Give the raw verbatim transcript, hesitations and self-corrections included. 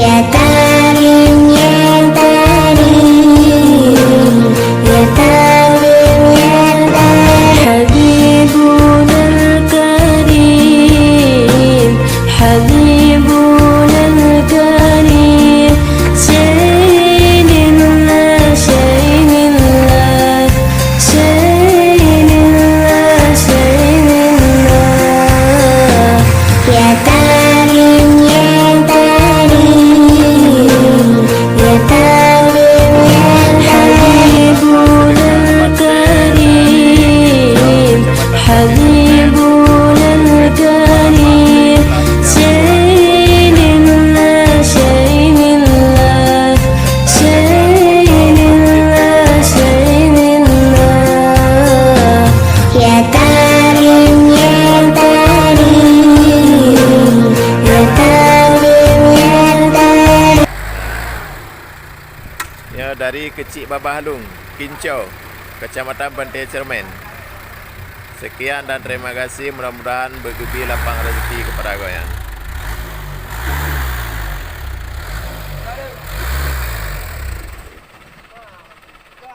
يا تريم يا تريم، يا تريم يا تريم. حبيبنا الكريم، حبيبنا الكريم، شاهد الله، شاهد الله، شاهد الله، شاهد الله. يا تريم يا تريم، يا تريم يا تريم. حبيبنا الكريم، حبيبنا الكريم، شاهد الله، شاهد الله، شاهد الله، شاهد الله. يا تريم يا تريم، يا تريم يا تريم. Nyoe dari Keuchik Babah Lung, Kinco, Kecamatan Banté Cermin. Sekian dan terima kasih, mudah-mudahan beugeubri lapang rezeki keupada gobnyan.